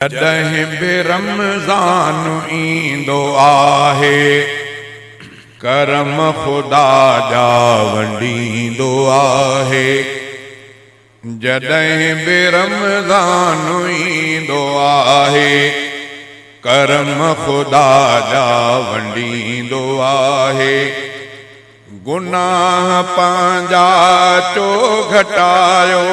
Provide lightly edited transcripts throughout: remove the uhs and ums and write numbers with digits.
جڏهن به رمضان ايندو آهي، ڪرم خدا جا ونڊيندو آهي. جڏهن به رمضان ايندو آهي، ڪرم خدا جا ونڊيندو آهي. گناهه پنهنجا چو گهٽايو،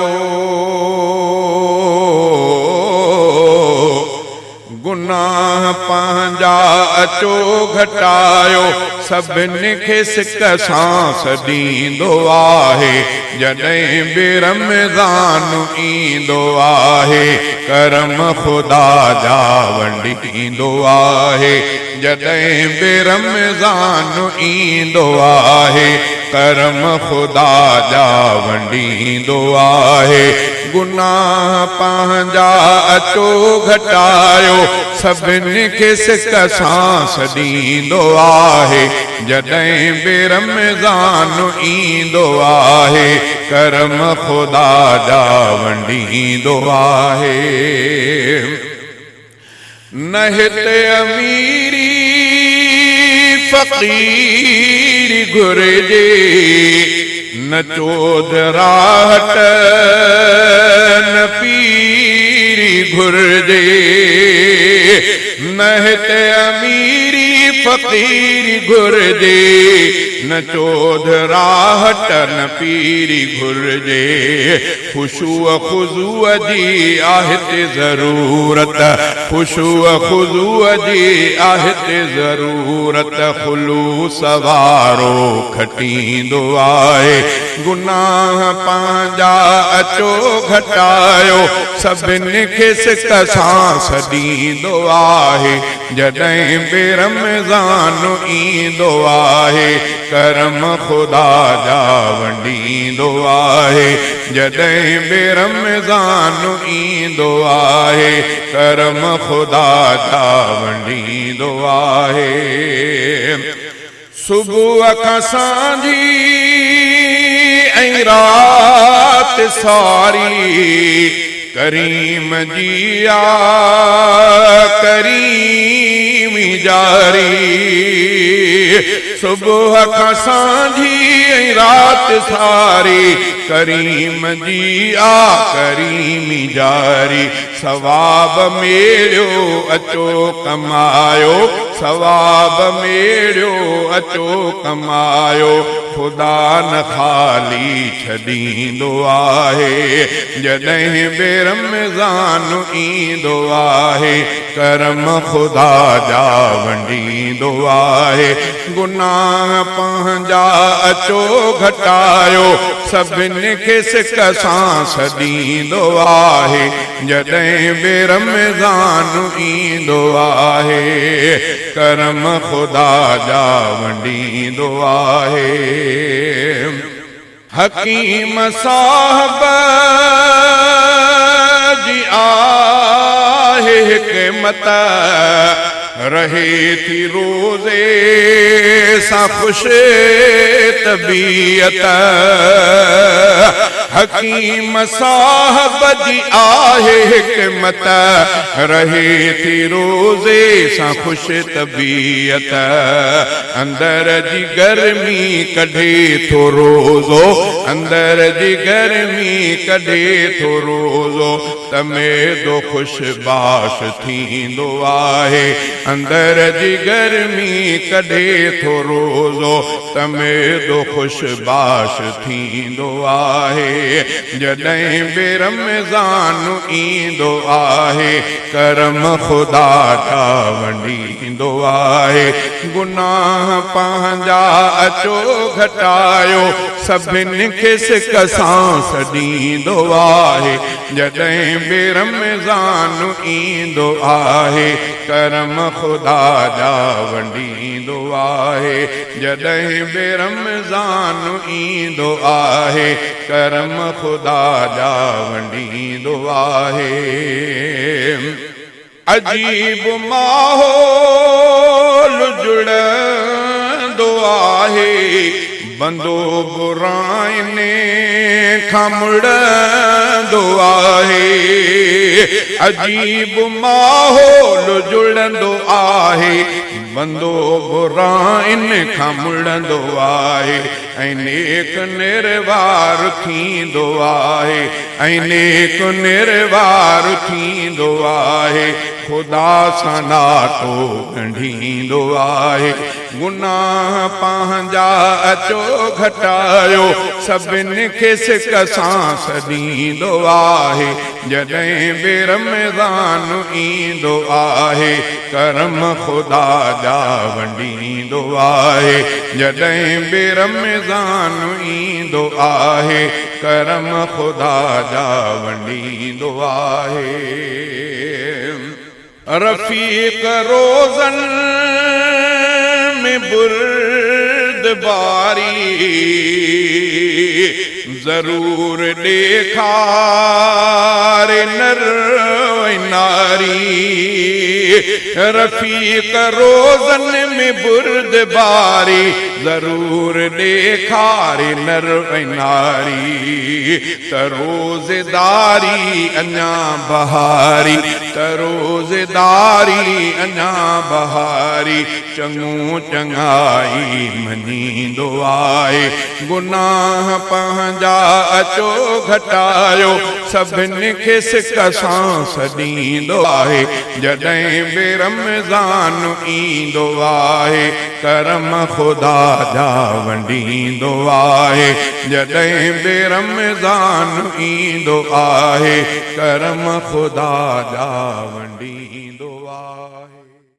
گناهه پنهنجا اچو گهٽايو، سڀني کي سڪ سان سڏيندو آهي. جڏهن به رمضان ايندو آهي، ڪرم خدا جا ونڊيندو آهي. جڏهن به رمضان ايندو آهي، ڪرم خدا جا ونڊيندو آهي. گناهه پنهنجا اچو گهٽايو، سڀني کي سڪ سان سڏيندو آهي. جڏهن به رمضان ايندو آهي، ڪرم خدا جا ونڊيندو آهي. نه هتي اميري فقيري گهرجي، نه چوڌراهٽ نه پيري گهرجي. نه هتي اميري فقيري گهرجي، نه چوڌراهٽ نه پيري گهرجي. خشوع خضوع جي آهي تي ضرورت، خشوع خضوع جي آهي تي ضرورت، خلوص وارو کٽيندو آهي. گناهه پنهنجا اچو گهٽايو، سڀني کي سڪ سان سڏيندو آهي. جڏهن به رمضان ايندو آهي، ڪرم خدا جا ونڊيندو آهي. جڏهن به رمضان ايندو آهي، ڪرم خدا جا ونڊيندو آهي. صبح کان سانجهي ۽ رات ساري، ڪريم جي آ ڪريمي جاري. صبح کان سانجهي ۽ رات ساري، ڪريم جي آ ڪريمي جاري. ثواب ميڙيو اچو ڪمايو، ثواب ميڙيو اچو ڪمايو، خدا نه خالي ڇڏيندو آهي. جڏهن به رمضان ايندو آهي، ڪرم خدا جا ونڊيندو آهي. گناهه پنهنجا اچو گهٽايو، سڀني کي سڪ سان سڏيندو آهي. جڏهن به رمضان ايندو آهي، ڪرم خدا جا ونڊيندو آهي. حڪيم صاحب جي آهي حڪمت، رهي ٿي روزي سان خوش طبيعت. حڪيم صاحب جي آهي حڪمت، رهي ٿي روزي سان خوش طبيعت. اندر جي گرمي ڪڍي ٿو روزو، اندر جي گرمي ڪڍي ٿو روزو، ته معدو خوش باش ٿيندو آهي. اندر جي گرمي ڪڍي ٿو روزو، ته معدو خوش باش ٿيندو آهي. جڏهن به رمضان ايندو آهي، ڪرم خدا جا ونڊيندو آهي. گناهه پنهنجا اچو گهٽايو، سڀني کي سڪ سان سڏيندو آهي. جڏهن به رمضان ايندو آهي، ڪرم خدا جا ونڊيندو آهي. جڏهن به رمضان ايندو آهي، ڪرم خدا جا ونڊيندو آهي. عجيب ماحول جڙندو آهي، بندو براين کان مڙندو آهي، عجيب ماحول جڙندو آهي. بندو براين کان مڙندو آهي ۽ نيڪ نروار ٿيندو آهي ۽ نيڪ نروار ٿيندو آهي. خدا سان ناتو ڳنڍيندو آهي. گناهه پنهنجا اچو گهٽايو، سڀن کي سڪ سان سڏيندو آهي. جڏهن به رمضان ايندو آهي، ڪرم خدا جا ونڊيندو آهي. جڏهن به رمضان ايندو آهي، ڪرم خدا جا ونڊيندو آهي. رفيق روزن ۾ بردباري ضرور ڏيکار نر ۽ ناري. رفيق روزن ۾ بردباري ضرور ڏيکار نر ۽ ناري. ته روزداري اڃا بهاري، ته روزداري اڃا بهاري، چڱو چڱائي مڃيندو آهي. گناهه پنهنجا اچو گهٽايو، سڀن کي سڪ سان سڏيندو آهي. جڏهن به رمضان ايندو آهي، ڪرم خدا جا ونڊيندو آهي. جڏهن به رمضان ايندو آهي، ڪرم خدا جا ونڊيندو.